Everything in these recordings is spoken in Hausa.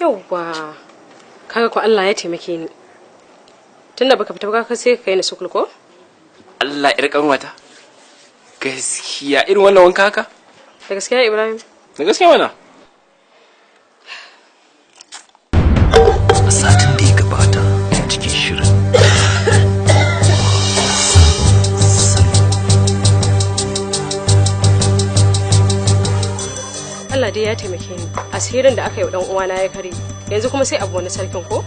Yauwa. Kaga ko Allah ya taimake ni. Tunda baka fita ba ka sai ka kai ni sukul ko? Allah yar kanwata. Gaskiya irin wannan wanka haka? Da gaskiya Ibrahim. Da gaskiya mana. A satin da ya gabata cikin shirin Allah dai ya taimake ni. Asirin da aka yi wa dan uwana ya kare. Yanzu kuma sai abu wani sarkin ko?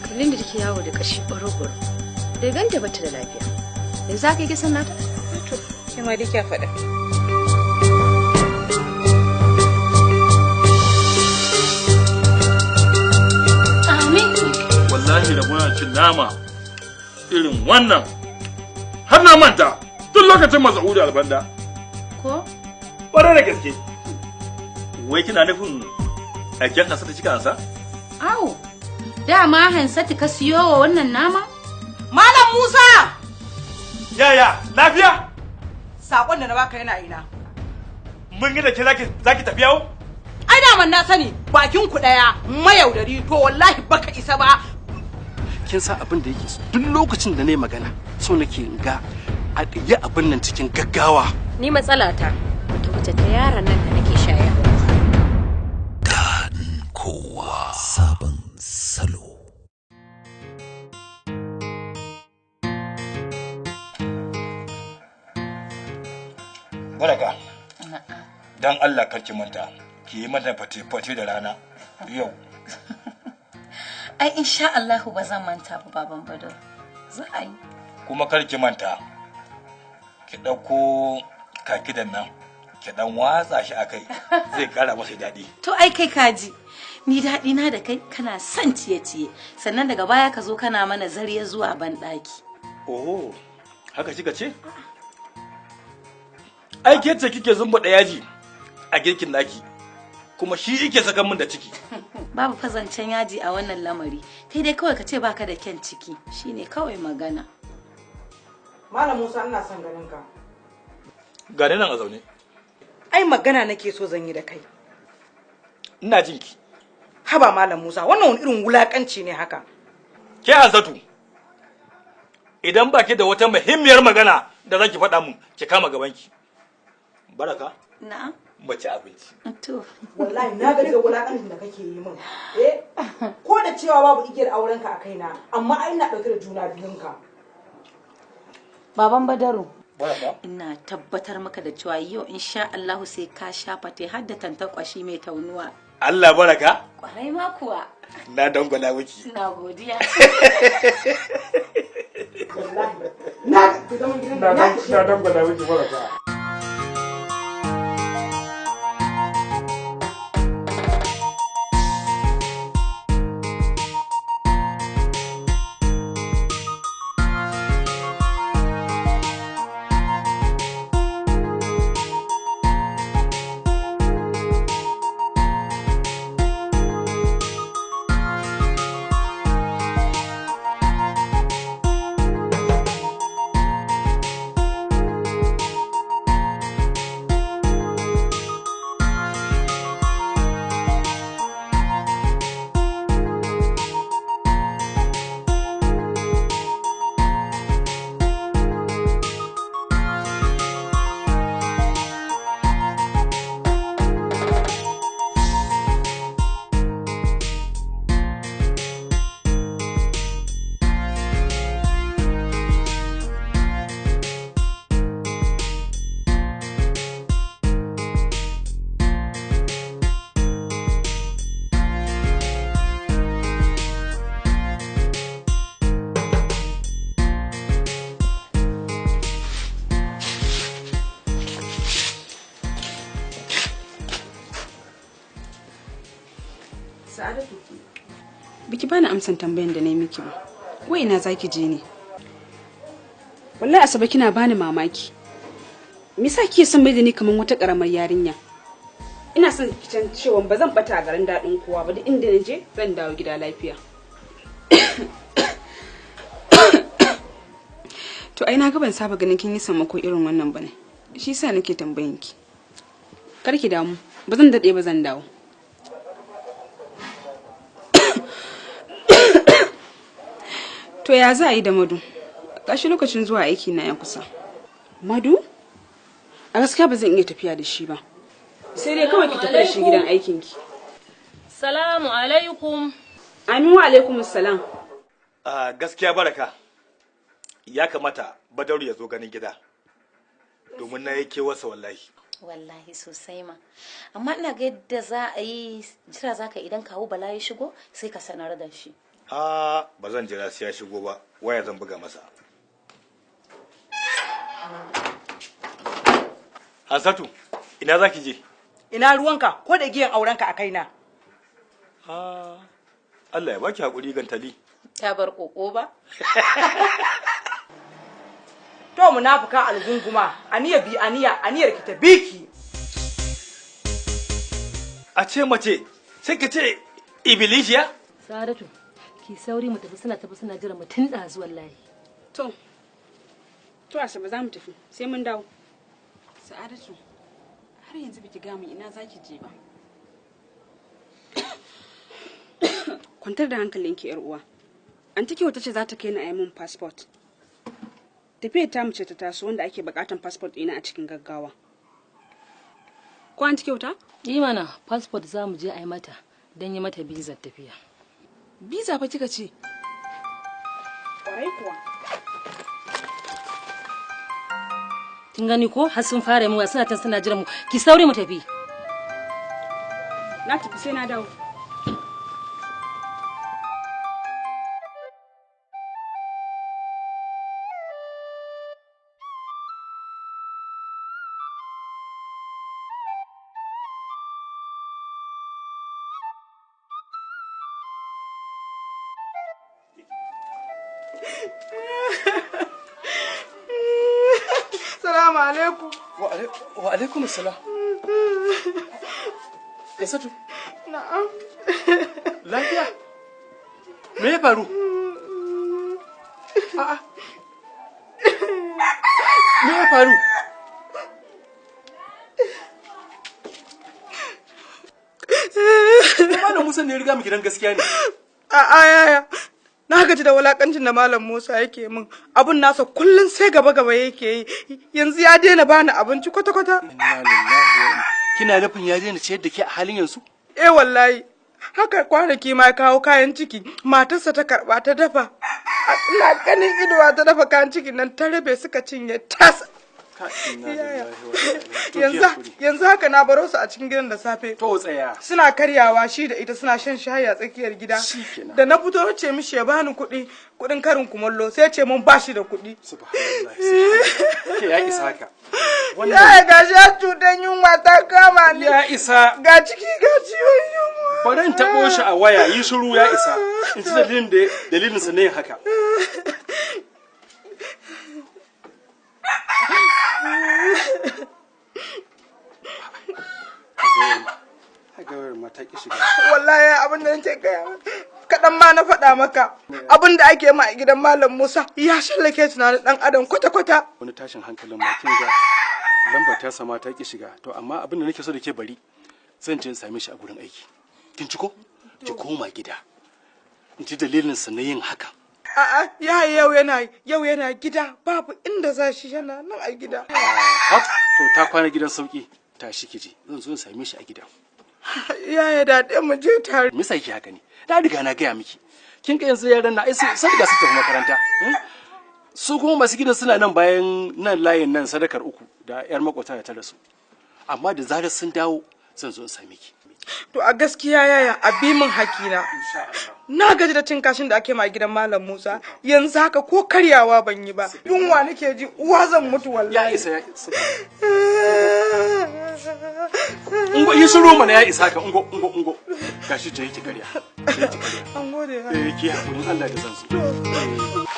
Kallin da take yawo da kashi baro-baro. Da ganta bata da lafiya. Yanzu haka yake son nata? To, ke ma dai kya faɗa. Amin. Wallahi da muna cin nama irin wannan har na manta tun lokacin Masa'udu Albanda. Ko? Ƙwarai da gaske. Wai kina nufin aiken kansa ta cika ansa? Au, dama Hansatu ka siyo wa wannan nama? Malam Musa! Yaya, lafiya? Sakon da na baka yana ina. Mun yi da ke zaki tafi yawo? Ai daman na sani bakin ku daya mayaudari to wallahi baka isa ba. Kin san abin da yake so duk lokacin da nayi magana so nake in ga a yi abin nan cikin gaggawa. Ni matsala ta bata wuce ta yaron nan da nake shayarwa. Daɗin Kowa Sabon Salo. Baraka. Dan Allah kar ki manta, ki yi mata fate-fate da rana yau. Ai insha Allahu ba zan manta ba baban Badar. Za a yi. Kuma kar ki manta, ki ɗauko kakidan nan, ki ɗan watsa shi a kai, zai ƙara masa daɗi. To ai kai kaji. Ni daɗi na da kai kana son ciye-ciye sannan daga baya ka zo kana mana zariya zuwa banɗaki. Oho, haka kika ce? Ai ke ce kike zumbaɗa yaji a girkin naki, kuma shi yake sakan min da ciki. Babu fazancen yaji a wannan lamari. Kai dai kawai ka ce baka da kyan ciki shine kawai magana. Malam Musa ina son ganin ka. Ga ni nan a zaune. Ai magana nake so zan yi da kai. Ina jin ki. Haba Malam Musa wannan wani irin wulakanci ne haka. Ke Hansatu, idan ba ki da wata muhimmiyar magana da za ki faɗa mun, ki kama gabanki. Baraka, Na'am. mu ci abinci. To. Wallahi na gaji da wulakancin da kake yi min. Eh? Ko da cewa babu igiyar aurenka a kaina, amma ai ina dauke da juna biyunka. Baban Badaru. Baraka. Ina tabbatar maka da cewa yau insha Allahu sai ka sha fate har da tantakwashi mai taunuwa. Allah baraka, Kwarai ma kuwa. na dangwala miki. Ina godiya. Wallahi. Na gaji da zaman gidan nan, ya ishe ni. Dangwala miki baraka. Sa'adatu. Biki bani amsan tambayan da na yi miki ba. Wai ina zaki je ne? Wallahi Asabe kina bani mamaki. Me yasa kike son mai da ni kaman wata karamar yarinya? Ina son ki san cewa ba zan bata a garin daɗin kowa ba, duk inda na je zan dawo gida lafiya. To ai na ga ban saba ganin kin yi sammako irin wannan bane. Shi yasa nake tambayan ki. Kar ki damu, ba zan daɗe ba zan dawo. To ya za a yi da Madu? Gashi lokacin zuwa aiki na ya kusa. Madu? A gaskiya ba zan iya tafiya da shi ba. Sai dai kawai ki tafi da shi gidan aikinki. Salamu alaikum. Amin wa alaikum salam. A gaskiya Baraka, ya kamata Badaru ya zo ganin gida. Domin na yi kewarsa wallahi. Wallahi sosai ma. Amma ina ga yadda za a yi jira za ka idan kawu Bala ya shigo sai ka sanar da shi. A ba zan jira sai ya shigo ba, waya zan buga masa. Hansatu, ina za ki je? Ina ruwanka ko da igiyan aurenka a kaina. Ah, Allah ya baki hakuri gantali. Ta bar koko ba? To munafuka algunguma, aniya bi aniya, aniyar ki ta biki. A ce mace, sai ka ce ibilishiya? Saratu, ki sauri mu tafi suna tafi suna jira mu tun ɗazu wallahi. To, to Asabe za mu tafi, sai mun dawo. Sa'adatu, har yanzu biki ga min ina zaki je ba. Kwantar da hankalinki yar uwa. Anti wata ce za ta kai ni a yi min passport. Tafiyar ta mace ta taso wanda ake bukatan passport ɗina a cikin gaggawa. Ko anti kyauta? Yi mana passport za mu je a yi mata don yi mata bizar tafiya. Biza fa kika ce? Kwarai kuwa. Kin gani ko har sun fara mu suna can suna jiran mu ki sauri mu tafi. Na tafi sai na dawo. Salamu alaikum. Wa alaikum salam. Hansatu, Na'am. lafiya? Me ya faru? A'a. Me ya faru? Malam Musa ne ya riga mu gidan gaskiya ne. A'a yaya. Na gaji da wulakancin da Malam Musa yake min. Abun nasa kullun sai gaba gaba yake yi. Yanzu ya daina bani abinci kwata kwata. Inna lillahi wa inna. Kina nufin ya daina ciyar da ke a halin yanzu? Eh wallahi. Haka kwanaki ma ya kawo kayan ciki, matarsa ta karba ta dafa. Ina ganin idowa ta dafa kayan cikin nan ta rabe suka cinye tas. Ka inna Yaya. lillahi wa inna ilaihi. To ki Yanzu hakuri. yanzu haka na baro su a cikin gidan da safe. To tsaya. Suna karyawa shi da ita suna shan shayi a tsakiyar gida. Shikenan. Da na fito na ce mishi ya bani kuɗi, kuɗin karin kumallo sai ya ce mun bashi da kuɗi. Subhanallah. Subhanallah. Ke ya isa haka. Wannan Yaya ga shi ya cutan yunwa ta kama ni. ya isa. Ga ciki ga ciwon yunwa. Bari in taɓo shi a waya yi shiru ya isa. In ci dalilin da dalilin sa ne yin haka. Ga wayar ma ta ki shiga. Wallahi abin da nake gaya maka, kaɗan ma na faɗa maka. Abin da ake ma a gidan Malam Musa ya shallake tunanin ɗan adam kwata-kwata. Wani tashin hankalin ma kin ga lambar ta sama ta ki shiga. To amma abin da nake so da ke bari zan je in same shi a gurin aiki. Kin ci ko? Ki koma gida. In ji dalilin sa na yin haka. A'a, ya yau yana gida babu inda za shi yana nan a gida. Haf, to ta kwana gidan sauki. Tashi ki je. Zan zo in same shi a gida. Yaya daɗe mu je tare. Me yasa yake haka ne? Na riga na gaya miki. Kin ga yanzu yaran na ai sun riga sun tafi makaranta. Su kuma masu gidan suna nan bayan nan layin nan sadakar uku da yar makwata da ta rasu. Amma da zarar sun dawo zan zo in same ki. To a gaskiya yaya a bi min hakina. Na gaji da cin kashin da ake ma a gidan Malam Musa. Yanzu haka ko karyawa ban yi ba. Yunwa nake ji uwa zan mutu Ya wallahi. isa ya isa. Ungo yi shiru mana ya isa ka ungo ungo ungo. Gashi je ki karya. Je ki karya. An gode ya. Eh ki hakurin Allah da zan zo.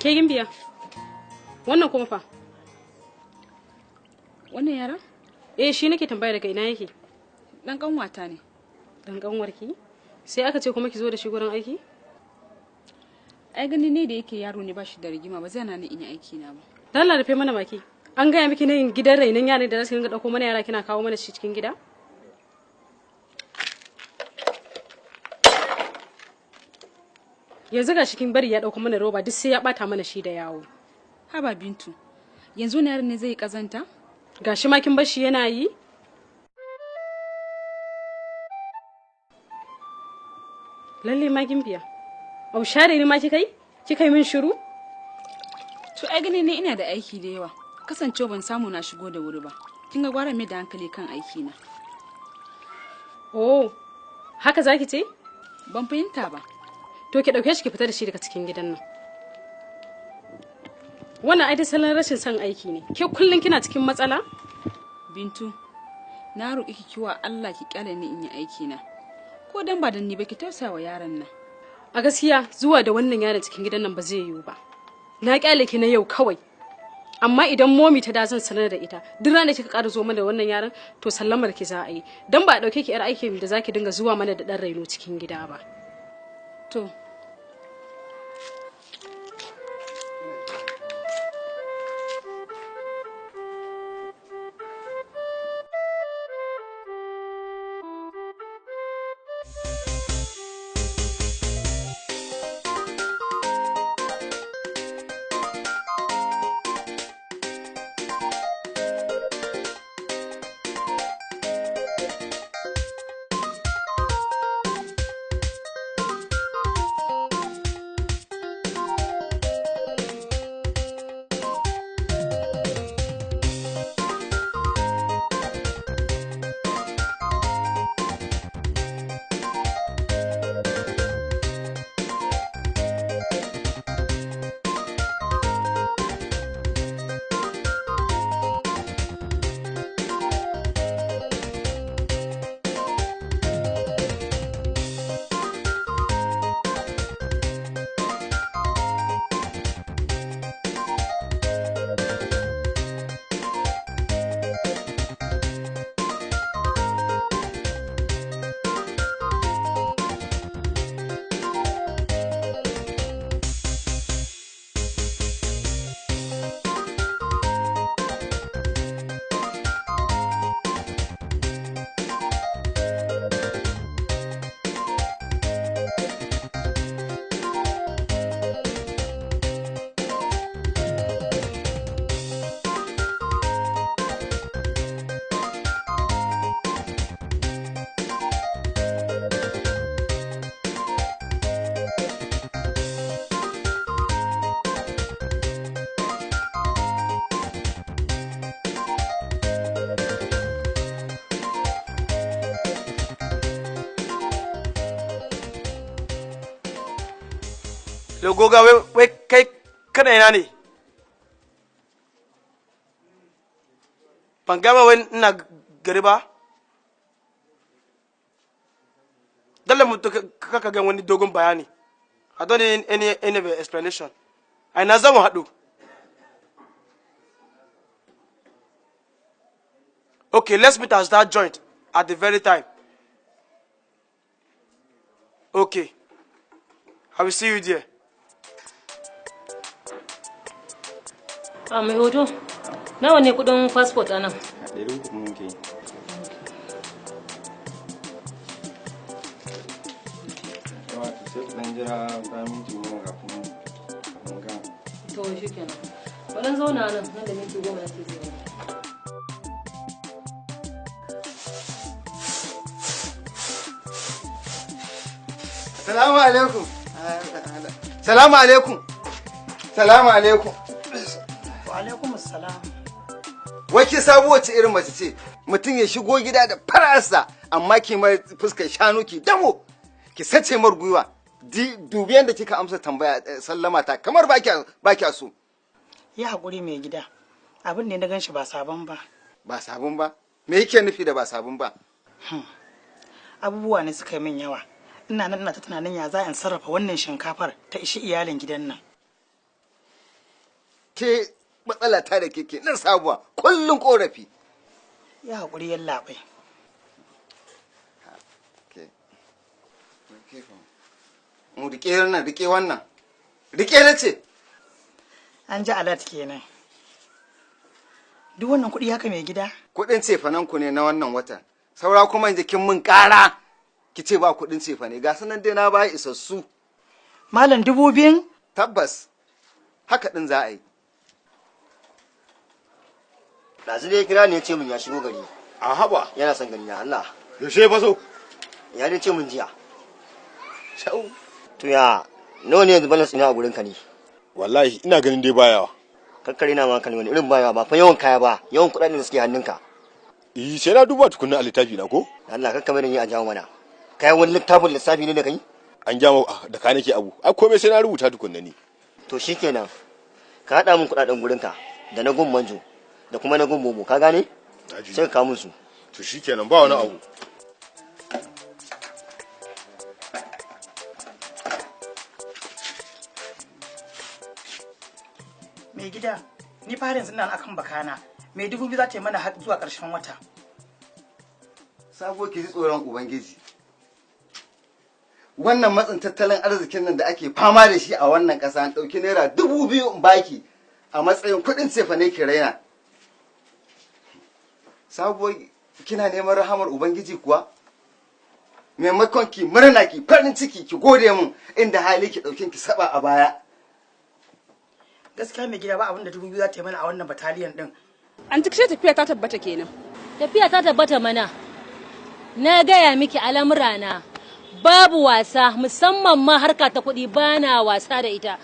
Ke gimbiya. Wannan kuma fa. Wannan yaran? Eh shi nake tambaya daga ina yake. Dan kanwata ne. Dan kanwarki? Sai aka ce kuma ki zo da shi gurin aiki? Ai gani ne da yake yaro ne bashi da rigima ba zai hana ni in yi aiki na ba. Dan Allah rufe mana baki. An gaya miki nan gidan rainon yaran da za su dinga ɗauko mana yara kina kawo mana shi cikin gida? Yanzu ga kin bari ya ɗauko mana roba duk sai ya ɓata mana shi da yawo. Haba Bintu, yanzu wani yaron ne zai yi ƙazanta? Gashi ma kin bar shi yana yi? Lalle ma kin biya. Au share ni ma kika yi? Kika yi min shiru? To ai gani ne ina da aiki da yawa. Kasancewa ban samu na shigo da wuri ba. Kin ga gwara mai da hankali kan aiki na. Oh, haka zaki ce? Ban fahimta ba. To ki dauke shi ki fita da shi daga cikin gidan nan. Wannan ai dai salon rashin son aiki ne. Ke kullun kina cikin matsala? Bintu, na roƙi ki kiwa Allah ki kyale ni in yi aiki na. Ko dan ba dan ni ba ki tausaya wa yaron nan. A gaskiya zuwa da wannan yaron cikin gidan nan ba zai yiwu ba. Na kyale ki na yau kawai. Amma idan momi ta da zan sanar da ita, duk ranar da kika ƙara zo mana da wannan yaron to sallamar ki za a yi. Dan ba a dauke ki yar aikin da zaki dinga zuwa mana da dan raino cikin gida ba. To, Goga wai kai kana ina ne? Ban gama wai ina gari ba? Dalla mutu kaka gan wani dogon bayani. I don't need any explanation. A ina za mu haɗu? Okay, let's meet at that joint at the very time. Okay. I will see you there. A mai hoto, nawa ne kudin fasfot a nan? 300 muke yi. Wato sai ku ɗan jira bayan minti 10 kafin mun gama. To shi kenan. Bari zauna nan, nan da minti 10 nake zuwa. Salamu alaikum. Salamu alaikum. Salamu alaikum. Wa alaikum assalam. Wai ke sabuwar wace irin mace ce? Mutum ya shigo gida da fararsa amma ki mai fuskar shanu ki damo. Ki sace mar gwiwa. Dubi yadda kika amsa tambaya sallama ta kamar ba kya so. Ya haƙuri mai gida. Abin ne na gan shi ba sabon ba. Ba sabon ba? Me yake nufi da ba sabon ba? Abubuwa ne suka yi min yawa. Ina nan ina ta tunanin ya za in sarrafa wannan shinkafar ta ishi iyalin gidan nan. Ke matsala ta da keke nan sabuwa kullum korafi. Ya haƙuri yallaɓai. Rike wannan, rike wannan. Rike na ce. An ji alat kenan. Duk wannan kuɗi haka, mai gida? Kuɗin cefanen ku ne na wannan watan. Saura kuma in kin mun ƙara, ki ce ba kuɗin cefane. Ga sanan dai na ba isassu. Malam, 2000? Tabbas haka ɗin za a yi. Ɗazu dai kira ne ya ce min ya shigo gari. A haba. Yana son gani na Allah. Yaushe ya faso? Ya dai ce min jiya. Shau. To ya nawa ne yanzu balance ina a gurin ka ne? Wallahi ina ganin dai bayawa. Kakkare na hankali, wani irin bayawa? Ba fa yawan kaya ba, yawan kuɗaɗen da suke hannunka. Eh, sai na duba tukunna a littafi na ko? Allah kakka mai da ni a jawo mana. Kayan wani littafin lissafi ne da kai? An jawo da ka nake abu. Ai komai sai na rubuta tukunna ni. To shikenan. Ka haɗa min kuɗaɗen gurinka da na gun manjo da kuma na gun momo, ka gane? Sai ka kawo min su. To shikenan, ba wani abu. Mai gida, ni fa har yanzu ina akan bakana. Mai 2000 za ta yi mana har zuwa ƙarshen wata. Sabo, ki ji tsoron Ubangiji. Wannan matsin tattalin arzikin nan da ake fama da shi a wannan ƙasa, an ɗauki naira 2000 in baki a matsayin kuɗin cefane ki raina. Sabo, kina neman rahamar Ubangiji kuwa? Maimakon ki murna, ki farin ciki, ki gode mun, inda hali ki ɗauki ki saba a baya. Gaskiya mai gida, ba abin da 2000 za ta yi mana a wannan bataliyan din. An ce tafiya ta tabbata kenan. Tafiya ta tabbata mana. Na gaya miki al'amurana babu wasa, musamman ma harka ta kuɗi, bana wasa da ita.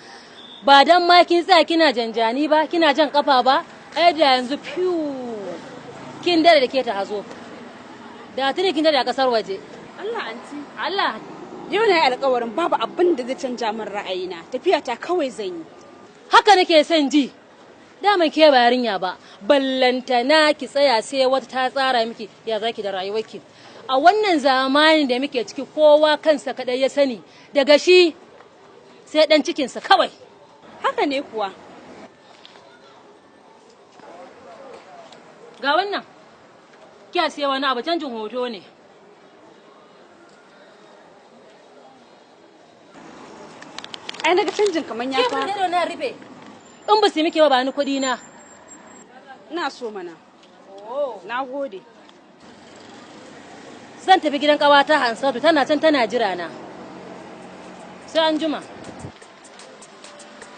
Ba dan ma kin tsaya kina janjani ba, kina jan kafa ba, ai da yanzu fiu kin dare da ke ta hazo. Da tuni kin dare a kasar waje. Allah, anti. Allah. Yau na yi alkawarin babu abin da zai canja min ra'ayina. Tafiya ta kawai zan yi. Haka nake son ji. Daman ke ba yarinya ba, ballantana ki tsaya sai wata ta tsara miki ya zaki da rayuwarki. A wannan zamanin da muke ciki, kowa kansa kadai ya sani, daga shi sai dan cikinsa kawai. Haka ne kuwa. Ga wannan, kiya sai wani abu, canjin hoto ne. Ai naga canjin kaman ya Ke fara. fa na rufe. In ba su miki ba, ba ni kuɗi na. Ina so mana. Na gode. Zan tafi gidan ƙawata Hansatu, tana can tana jira na. Sai an juma.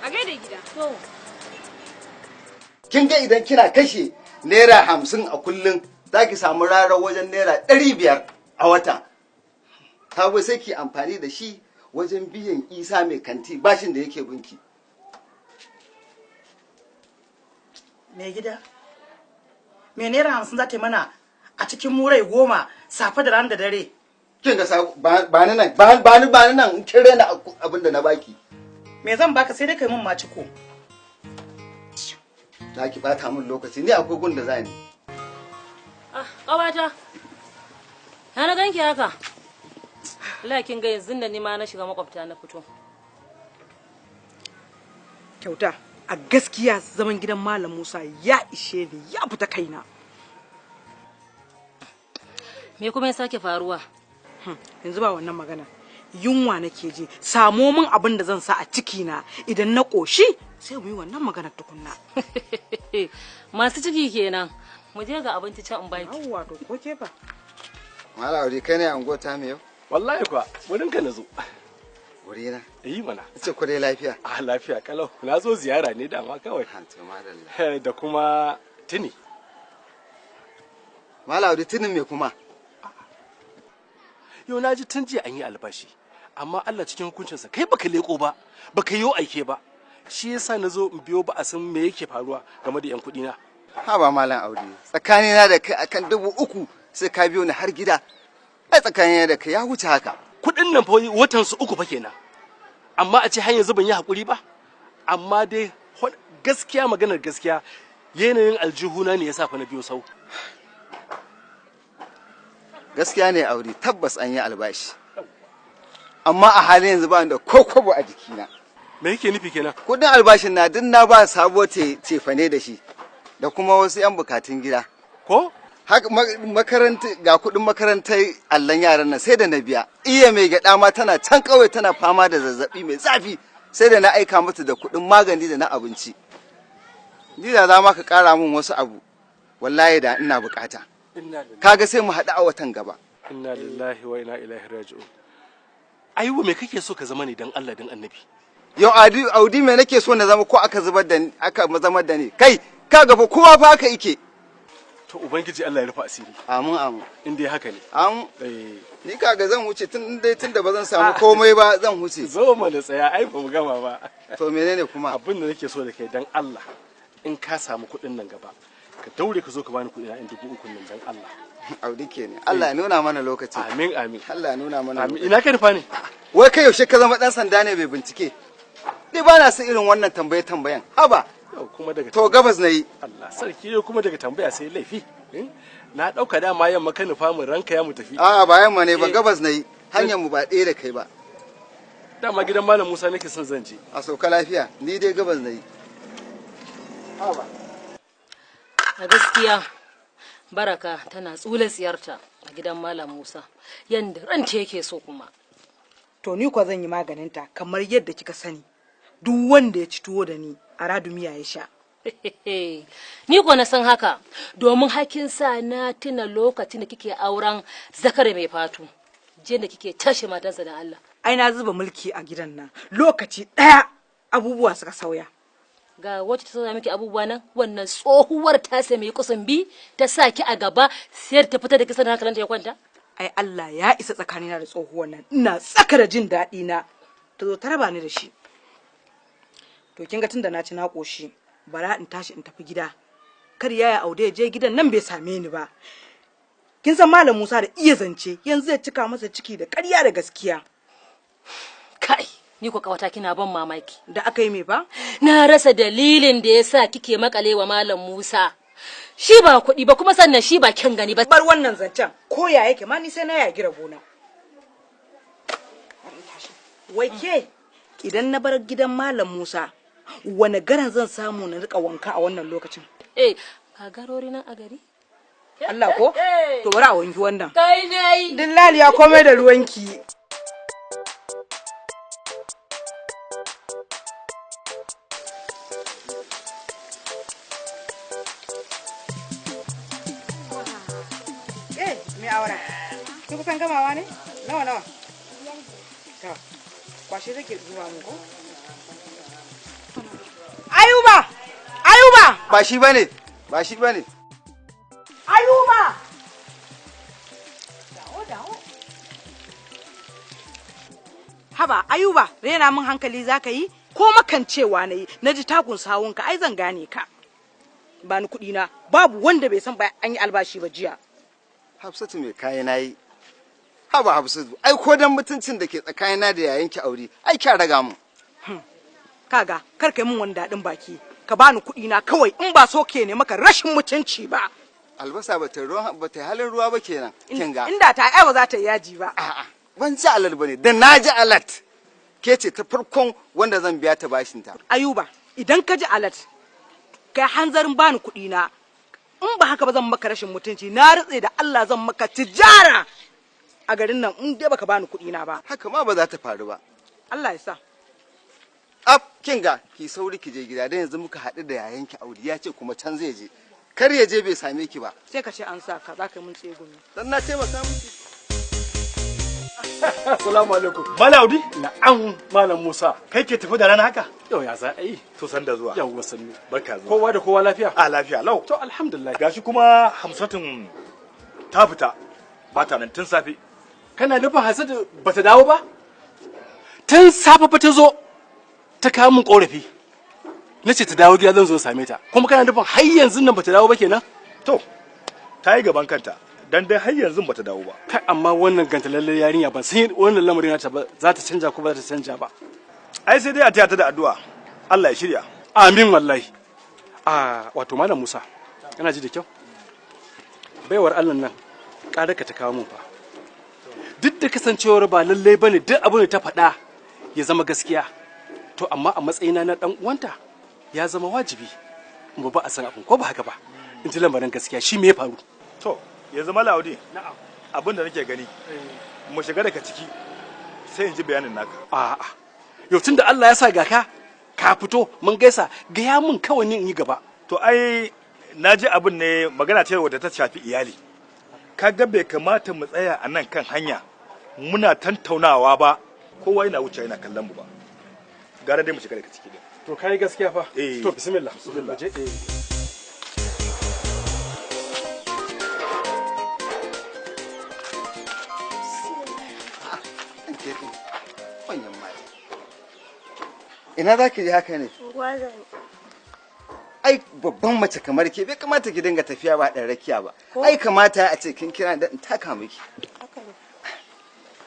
A gaida gida. To. Kin ga idan kina kashe naira 50 a kullum, za ki samu rarar wajen naira 500 a wata. Sabo, sai ki amfani da shi wajen biyan Isa mai kanti bashin da yake binki. Mai gida, mai naira 50 za ta yi mana a cikin murai 10, safe da rana da dare? Kin ga sabo, ba ni nan, ba ni, ba ni nan, in kin rena abin da na baki. Me zan baka? Sai dai kai mun maciko. Za ki bata min lokaci, ni akwai gun da za ni. Ah, ƙawata. Ya na ganki haka? Allah, kin ga yanzu da ni ma na shiga makwabta na fito. Kyauta, a gaskiya zaman gidan Malam Musa ya ishe ni, ya fita kaina. Me kuma ya sake faruwa? Yanzu ba wannan magana. Yunwa nake ji, samo min abin da zan sa a ciki na, idan na ƙoshi sai mu yi wannan maganar tukunna. Masu ciki kenan. Mu je, ga abinci can in baki. Yawwa, to ko ke fa? Malam Aure, kai ne anguwar ta yau? Wallahi kuwa, wurin ka nazo. Wurina? Yi mana. Ce ku dai lafiya? A lafiya kalau. Na zo ziyara ne dama kawai. Da kuma tuni. Malam Aure, tunin me kuma? Yau na ji tun jiya an yi albashi. Amma Allah cikin hukuncinsa kai baka leko ba, baka yi aike ba. Shi yasa na zo in biyo ba a san me yake faruwa game da yan kuɗi na. Haba Malam Aure, tsakanina da kai akan 3000 sai ka biyo ni har gida. Ai tsakanina da kai ya wuce haka. Kuɗin nan fa watan su uku fa kenan. Amma a ce har yanzu ban yi hakuri ba. Amma dai gaskiya, maganar gaskiya, yanayin aljihuna ne yasa fa na biyo sau. Gaskiya ne Aure, tabbas an yi albashi. Amma a halin yanzu ba ni da ko kwabo a jikina. Me yake nufi kenan? Kudin albashin na duk na ba sabo cefane da shi da kuma wasu 'yan bukatun gida. Ko? Haka makaranta, ga kudin makarantar allon yaran nan sai da na biya. Iya mai gyada ma tana can kauye tana fama da zazzabi mai zafi, sai da na aika mata da kudin magani da na abinci. Ni da za ma ka kara min wasu abu. Wallahi da ina bukata. Kaga sai mu haɗu a watan gaba. Inna lillahi wa inna ilaihi raji'un. Ayuba, me kake so ka zama ne, dan Allah dan Annabi? Yau Audi, me nake so na zama ko aka zubar da ni, aka zama da ni? Kai, kaga fa kowa fa haka yake. To, Ubangiji Allah ya rufa asiri. Amin, amin. In dai haka ne. Amin. Eh. Ni kaga zan wuce tun dai, tun da ba zan samu komai ba, zan wuce. Zo mana, tsaya, ai ba mu gama ba. To, menene kuma? Abin da nake so da kai, dan Allah, in ka samu kuɗin nan gaba, ka daure ka zo ka bani kuɗi na in 3000 nan, dan Allah. Audi kenan. Allah ya nuna mana lokaci. Amin, amin. Allah ya nuna mana Amin. lokaci. Ina ka nufa ne? Wai kai, yaushe ka zama dan sanda ne bai bincike? Ni ba na son irin wannan tambaye tambayan. Haba. Yau kuma daga To, gabas na yi. Allah sarki, yau kuma daga tambaya sai laifi. Na ɗauka dama yamma ka nufa, mu ranka ya mu tafi. A'a, ba yamma ne ba, gabas na yi. Hanyar mu ba ɗaya da kai ba. Dama gidan Malam Musa nake son zan je. A sauka lafiya. Ni dai gabas na yi. Haba. A gaskiya Baraka tana tsula tsiyarta a gidan Malam Musa yanda ranta yake so kuma. To, ni kuwa zan yi maganinta kamar yadda kika sani. Duk wanda ya ci tuwo da ni, a radu miya ya sha. Ni ko na san haka, domin hakin sa na tuna lokacin da kike auren Zakare mai fatu. Je da kike tashi matansa da Allah. Ai na zuba mulki a gidan nan. Lokaci ɗaya abubuwa suka sauya. Ga wacce ta sauya miki abubuwa nan, wannan tsohuwar ta sai mai kusan bi ta sa ki a gaba sai ta fita da kisan hankalinta ya kwanta. Ai Allah ya isa tsakanina da tsohuwar nan. Ina tsaka da jin daɗi na, ta zo ta raba ni da shi. To, kin ga tunda na ci na ƙoshi, bara in tashi in tafi gida. Kar yaya Aude ya je gidan nan bai same ni ba. Kin san Malam Musa da iya zance, yanzu zai cika masa ciki da ƙarya da gaskiya. Kai, ni ko kawata kina ban mamaki. Da aka yi me ba? Na rasa dalilin da yasa kike makale wa Malam Musa. Shi ba kuɗi ba, kuma sannan shi ba kyan gani ba. Bar wannan zancen, ko ya yake ma ni sai na yagi rabona. Wai ke, idan na bar gidan Malam Musa, wane garan zan samu na rika wanka a wannan lokacin? Eh, ka garori nan a gari? Allah ko? To, bari a wanki wannan. Kai ne. Dillali ya komai da ruwanki. Eh, mai awara. Kin kusan gamawa ne? Nawa nawa? To, kwashe take zuwa mu ko? Ayuba! Ayuba! Ba shi bane. Ba shi bane. Ayuba! Dawo, dawo. Haba, Ayuba, rena min hankali za ka yi? Ko makancewa na yi, na ji takun sawunka, ai zan gane ka. Ba ni kuɗi na, babu wanda bai san ba an yi albashi ba jiya. Hafsatu, mai kayan nayi. Haba Hafsatu, ai ko dan mutuncin da ke tsakanina da yayanki Aure, ai kya raga mu. Kaga, kar ka yi min wani daɗin baki. Ka bani kuɗi na kawai, in ba so ke ne maka rashin mutunci ba. Albasa ba ta ruwa ba, ta halin ruwa ba kenan. Kin ga. Inda ta ai ba za ta yi yaji ba. A'a, ban ji alert bane, da na ji alert. Ke ce ta farkon wanda zan biya ta bashin ta. Ayuba, idan ka ji alert, kai hanzarin bani kuɗi na. In ba haka ba zan maka rashin mutunci, na rantse da Allah zan maka tijara a garin nan in dai baka bani kuɗi na ba. Haka ma ba za ta faru ba. Allah ya sa. Ab, kin ga, ki sauri ki je gida, dan yanzu muka haɗu da yayanki Aure, ya ce kuma can zai je. Kar ya je bai same ki ba. Sai ka ce an sa ka, za ka yi mun tsegumi. Dan na taimaka miki. Assalamu alaikum. Malam Audi? Na'am, Malam Musa. Kai ke tafi da rana haka? Yau ya za a yi? To, san da zuwa. Yau sannu. Barka zuwa. Kowa da kowa lafiya? A, lafiya lau. To, alhamdulillah. Gashi kuma Hamsatun ta fita. Ba ta nan tun safe. Kana nufin Hamsatu bata dawo ba? Tun safe fa ta zo ta kawo min korafi. Na ce ta dawo gida zan zo same ta. Kuma kana nufin har yanzu nan bata dawo ba kenan? To, ta yi gaban kanta. Dan dai har yanzu bata dawo ba. Kai, amma wannan gantalalle yarinya, ban san wannan lamarin nata ba, za ta canja ko ba za ta canja ba. Ai sai dai a taya ta da addu'a. Allah ya shirya. Amin wallahi. A wato Malam Musa, kana ji da kyau? Baiwar Allah nan ƙarar ka ta kawo mun fa. Duk da kasancewar ba lallai bane duk abin da ta faɗa ya zama gaskiya. To, amma a matsayina na dan uwanta ya zama wajibi in ba a san abin ko ba haka ba. In ji lamarin gaskiya, shi me ya faru? To, yanzu Malam Audi. Na'am. Abin da nake gani, mu shiga daga ciki sai in ji bayanin naka. A'a. Yau tun da Allah ya sa ga ka ka fito mun gaisa, gaya mun kawai ni in yi gaba. To, ai Na ji abin ne magana ce wadda ta shafi iyali. Kaga bai kamata mu tsaya a nan kan hanya muna tantaunawa ba, kowa yana wuce yana kallon mu ba. Gara dai mu shiga daga ciki din. To kai gaskiya fa. Eh. To bismillah. Bismillah. Je eh. Manyan mata. Ina za ki je haka ne? Gwaza. Ai babban mace kamar ke bai kamata ki dinga tafiya ba ɗan rakiya ba. Ai kamata a ce kin kira da in taka miki. Haka ne.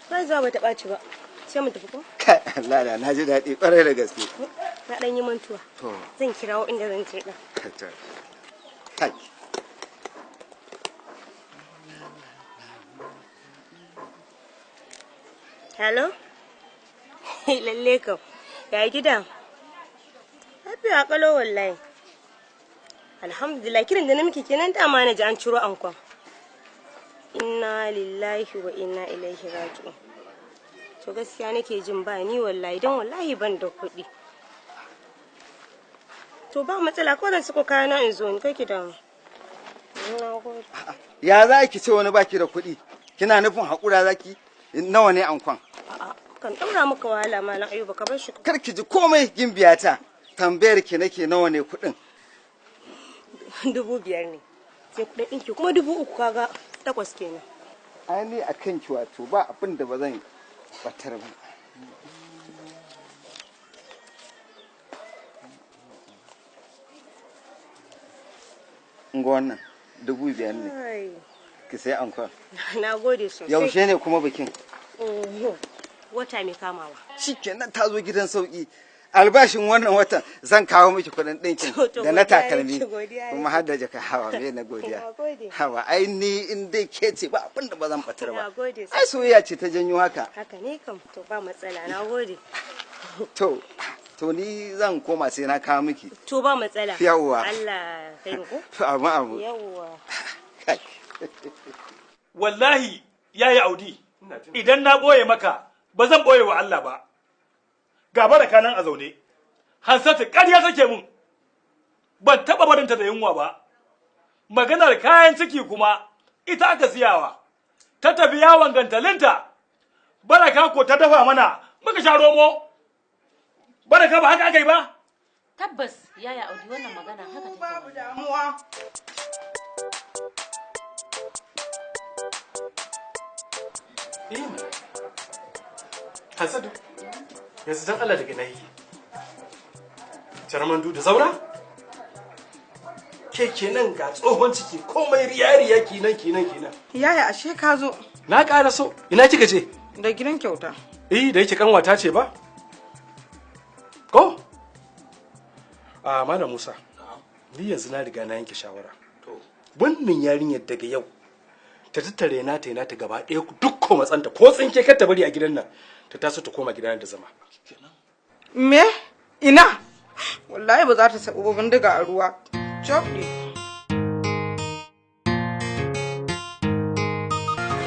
Ba zuwa bata ɓaci ba. Sai mu tafi ko? Kai Allah da na ji daɗi ƙwarai da gaske. Na ɗan yi mantuwa. To, Zan kirawo inda zan je ɗin. to. Kai. Hello? Lalle kam. Ya gida? Lafiya ƙalau wallahi. Alhamdulillah kiran da na miki kenan dama na ji an ciro ankon. Inna lillahi wa inna ilaihi raji'un. To gaskiya nake jin ba ni wallahi don wallahi ban da kuɗi. To ba matsala ko zan sako kayana in zo ni kai ki damu. Na gode. Ya za ki ce wani baki da kuɗi? Kina nufin haƙura za ki? Nawa ne ankon? A'a, kan ɗaura maka wahala malam Ayuba ka bar shi. Kar ki ji komai gimbiyata. Tambayar ki nake nawa ne kuɗin? 5,000 ne. Sai kuɗin ɗinki kuma 3,000 kaga 8 kenan. Ai ni a kanki wato ba abin da ba zan batar ba. Ngo wannan 5,000 ne. Ai, Ki sai ankon. Na gode sosai. Yaushe ne kuma bikin? Oho, wata mai kamawa. Shikenan ta zo gidan sauki. Albashin wannan watan zan kawo miki kuɗin ɗinkin To, da na godiya takalmi nake, godiya kuma har da jaka hawa me na godiya. Na gode. Hawa ai ni in dai ke ce ba abin da ba zan batar Na ba. gode. Ai soyayya ce ta janyo haka. Haka ne kam to ba matsala na gode. To ni zan koma sai na kawo miki. To ba matsala. Yawwa. Allah kai mu ko? Abu abu. Yawwa. Wallahi yayi Audi, idan na boye maka ba zan boye wa Allah ba. Ga baraka nan a zaune. Hansatu ƙarya take mun. Ban taɓa barinta da yunwa ba. Maganar kayan ciki kuma ita aka siyawa. Ta tafi yawon gantalinta. Baraka ko ta dafa mana muka sha romo. Baraka ba haka aka yi ba? Tabbas yaya Audi wannan magana haka take. Babu damuwa. Eh mana. Hansatu. Yanzu dan Allah daga nayi. Charmandu da zaura? Ke kenan ga tsohon ciki komai riya-riya kenan kenan kenan. Yaya ashe ka zo Na ƙara so. Ina kika je? da gidan kyauta. Eh da yake kanwata ce ba? Ko? A Malam Musa. Ni yanzu na riga na yanke shawara. Wannan yarinyar daga yau ta tattare na ta na ta gaba ɗaya duk ko matsanta ko tsinke kar ta bari a gidan nan ta taso ta koma gidan da zama. Me? Ina? Wallahi ba za ta sabu ba bindiga a ruwa. Cokli.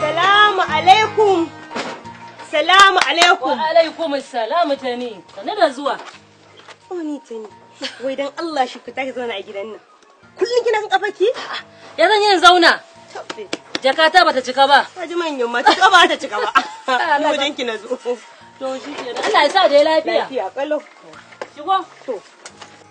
Salamu alaikum. Salamu alaikum. Wa alaikum assalam tani. Sannu da zuwa. Oh ni tani. Wai dan Allah shi ku tashi zauna a gidan nan. Kullum kina kan kafaki? Ya zan yin zauna. Jakata bata cika ba. Ka ji manyan mata ta ba ta cika ba. Ni wajen ki na zo. To shi kenan. Allah ya sa da lafiya. Lafiya kalau. Shigo. To.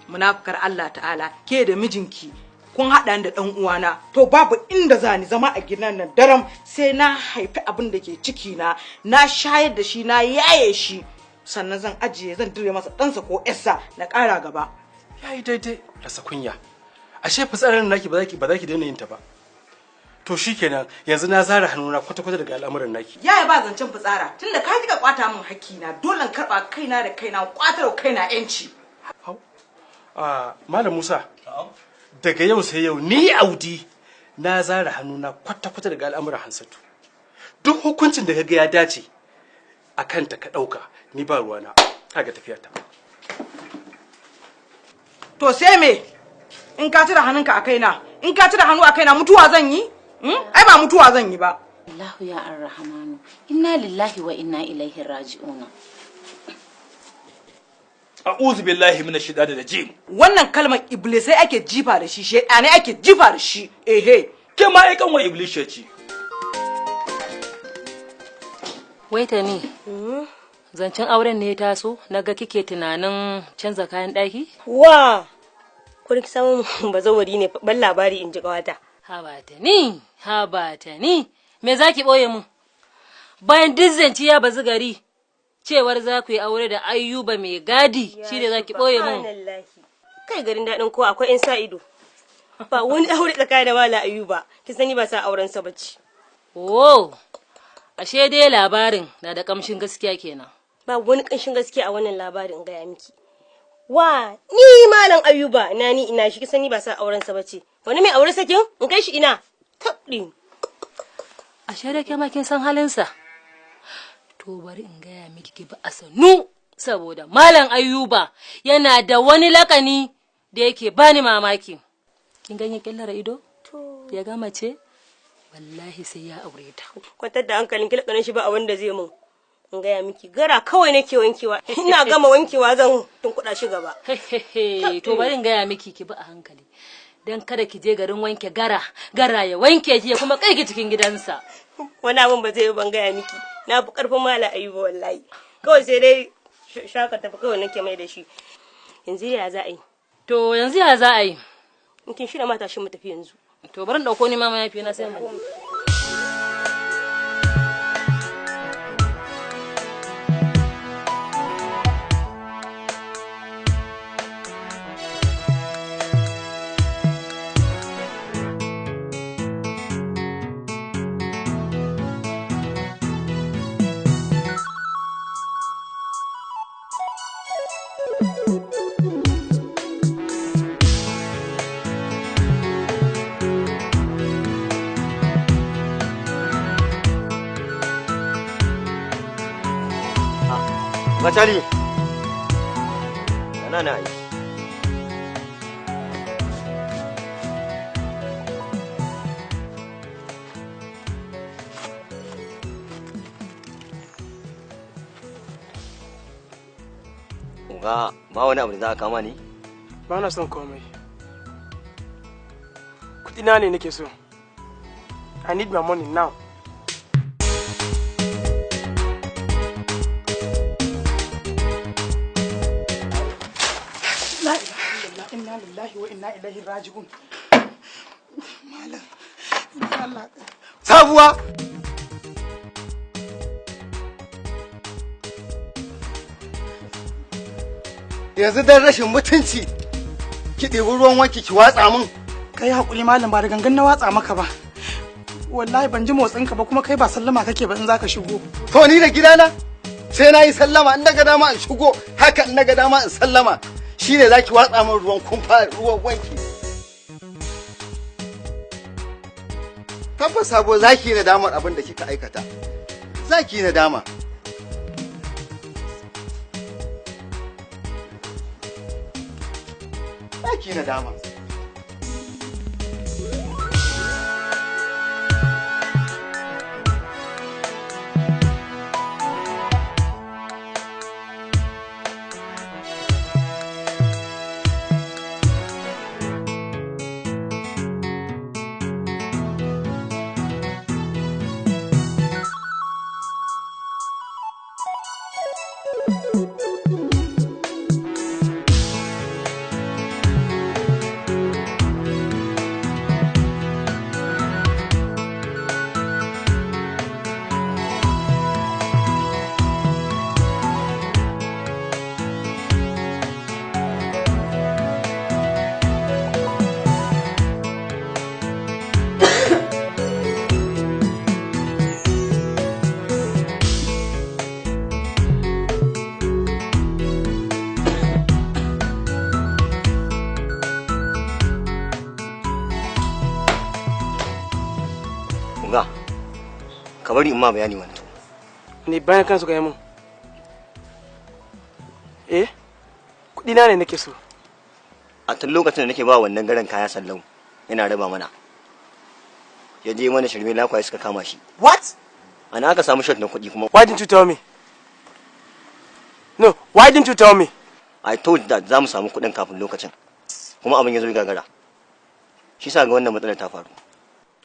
Munafukar Allah ta'ala ke da mijinki kun haɗa ni da ɗan uwana to babu inda za ni zama a gidan nan daram sai na haifi abin da ke ciki na na shayar da shi na yaye shi sannan zan ajiye zan dire masa ɗansa ko ƴarsa na ƙara gaba. Yayi daidai rasa kunya. Ashe fitsarin naki ba za ki daina yin ta ba. To shikenan yanzu na zara hannuna kwata-kwata daga al'amuran naki. Yaya ba zancen fitsara tunda ka kika kwata min hakkina dole in karɓa kaina da kaina kwatar wa kaina yanci. Ah, Malam Musa. Daga yau sai yau ni Audi na zara hannuna kwata-kwata daga al'amuran Hansatu. Duk hukuncin da kaga ya dace a kanta ka ɗauka ni ba ruwana kaga tafiya ta. To sai me in ka cire hannunka a kaina in ka cire hannu a kaina mutuwa zan yi? Ai ba mutuwa zan yi ba. Allahu ya arrahmanu inna lillahi wa inna ilaihi raji'una. A'udhu billahi minash shaitanir rajim. Wannan kalmar iblisai ake jifa da shi, shedane ake jifa da shi. Ehe. Ke ma ai kanwa iblis ce. Wai ta ni, zancen auren ne ya taso, na ga kike tunanin canza kayan ɗaki? Wa! Kun ki samu bazawari ne, ban labari in ji kawata. Haba ta ni, haba ta ni, me za ki ɓoye mun? Bayan duk zance ya bazu gari, cewar za ku yi aure da Ayyuba mai gadi, shi ne za ki ɓoye mun. Subhanallahi. Kai, garin daɗin kowa akwai 'yan sa ido. Ba wani aure tsakanin da Malam Ayuba, ki sani ba sa auren sa bace. Oh, ashe dai labarin na da kamshin gaskiya kenan. Ba wani ƙanshin gaskiya a wannan labarin, in gaya miki. Wa ni Malam Ayuba na ni ina shi, ki sani ba sa auren sa bace. Wani mai aure sakin in kai shi ina? Tabɗi. Ashe da ke ma kin san halinsa. To bari in gaya miki, ki bi a sannu, saboda Malam Ayuba yana da wani lakani da yake bani mamaki. Kin ganye kyallar ido? Ya gama ce? Wallahi sai ya aure ta. Kwantar da hankalin ki, lakanin shi ba abin da zai mun. In gaya miki, gara kawai nake wankewa. Ina gama wankewa zan tunkuɗa shi gaba. To bari in gaya miki, ki bi a hankali. Dan kada ki je garin wanke gara, gara ya wanke ki ya kuma kai ki cikin gidansa. Wani abin ba zai yi, ban gaya miki. Na fi karfin Malam Ayuba wallahi. Kawai sai dai shaka tafi kawai nake mai da shi. Yanzu ya za a yi? To yanzu ya za a yi? In kin shirya mata shi mu tafi yanzu. To bari in dauko ni ma mayafi na sai mu. Batali. Kana na yi. Uga, ba wani abu da za a kama ni? Ba na son komai. Kudina ne nake so. I need my money now. La ilaha illallah, inna lillahi wa inna ilaihi raji'un. Malam, Allah. Sabuwa! Yanzu dan rashin mutunci ki ɗebi ruwan wanki ki watsa min. Kai hakuri malam, ba da gangan na watsa maka ba. Wallahi ban ji motsin ka ba, kuma kai ba sallama kake ba in zaka shigo. To ni da gidana sai na yi sallama? In naga dama in shigo haka, in naga dama in sallama. Shine zaki watsa min ruwan kumfa, ruwan wanki? Tabbas Sabo, zaki yi nadamar abin da kika aikata. Zaki yi nadama. Zaki yi nadama. Uga, ka bari in ma bayani wani to. Ni bayan kansu ka yi mun. Eh? Kudina ne nake so. A tun lokacin da nake ba wannan garan kaya sallau, yana raba mana. Ya je mana shirme, lakwaye suka kama shi. What? Ana aka samu shot na kuɗi kuma. Why didn't you tell me? No, why didn't you tell me? I thought that za mu samu kuɗin kafin lokacin, kuma abin ya zo gagara. Shi sa ga wannan matsalar ta faru.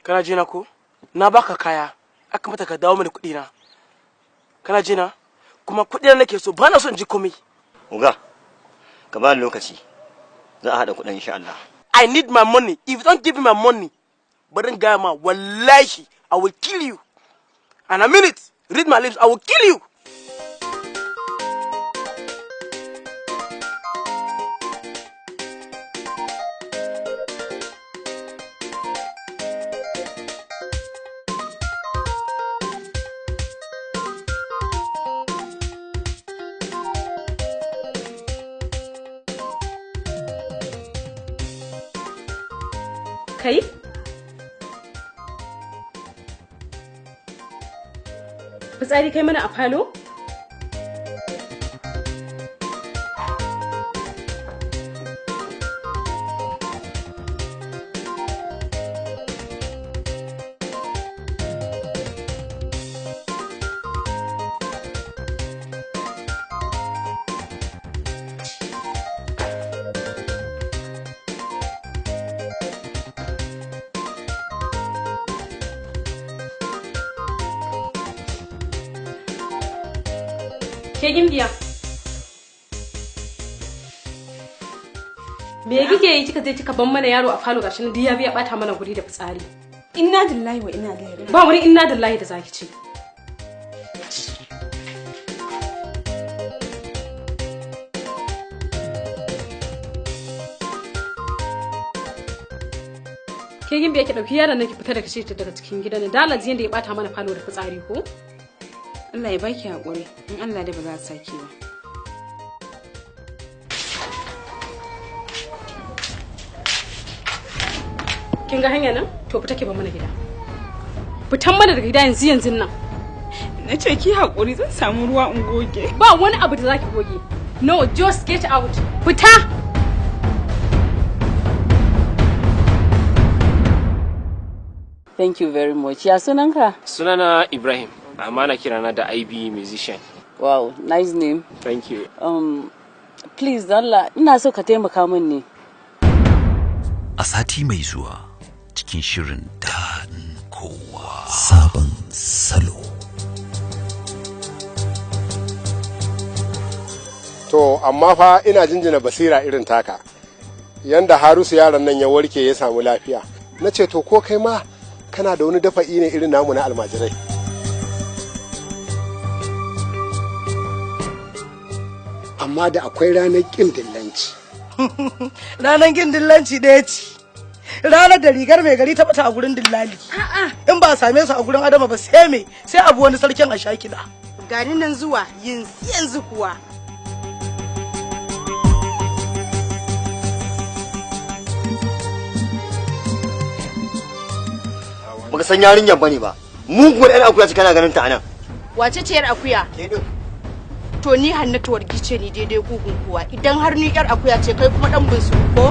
Kana jina ko? Na baka kaya, aka mata ka dawo mini kuɗi na. Kana jina? Kuma kuɗi na nake so, ba na son ji komai. Oga, ka ba ni lokaci, za a haɗa kuɗin insha Allah. I need my money. If you don't give me my money, bari in gaya ma, wallahi I will kill you. And I mean it. Read my lips, I will kill you. Kai? Fitsari kai mana a falo? Ke gimbiya. Me kike yi kika je kika ban mana yaro a falo, gashi nan duk ya biya bata mana guri da fitsari? Inna lillahi wa inna ilaihi raji'un. Ba wani inna lillahi da zaki ce. Ke gimbiya, ki dauki yaron nan ki fita daga shi daga cikin gidan nan. Dalaji yanda ya bata mana falo da fitsari ko? Allah ya baki haƙuri, in Allah da ba za a sake ba. Kin ga hanya nan? To fita ki bar mana gida. Fitan mana daga gida yanzu yanzu nan. Na ce ki haƙuri, zan samu ruwa in goge. Ba wani abu da zaki goge. No, just get out. Fita! Thank you very much. Ya sunanka? Sunana Ibrahim, amma ana kirana da IB Musician. Wow, nice name. Thank you. Please, Allah, ina so ka taimaka min ne. A sati mai zuwa cikin shirin Daɗin Kowa, Sabon Salo. To, amma fa ina jinjina basira irin taka. Yanda Harusu yaron nan ya warke ya samu lafiya. Na ce to ko kai ma kana da wani dafa'i ne irin namu na almajirai. Amma da akwai ranar ƙin dillanci. Ranar ƙin dillanci ɗaya ce. Ranar da rigar mai gari ta bata a gurin dillali. In ba a same su a gurin Adama ba, sai me, sai abu wani sarkin a sha kiɗa. Gani nan zuwa yanzu yanzu kuwa. Baka san yarinyar bane ba. Muguwar yar akuya ce, kana ganin ta anan. Wace ce yar akuya? To ni Hannatu wargi ce, ni daidai kugun kuwa. Idan har ni yar akuya ce, kai kuma dan bunsu ko?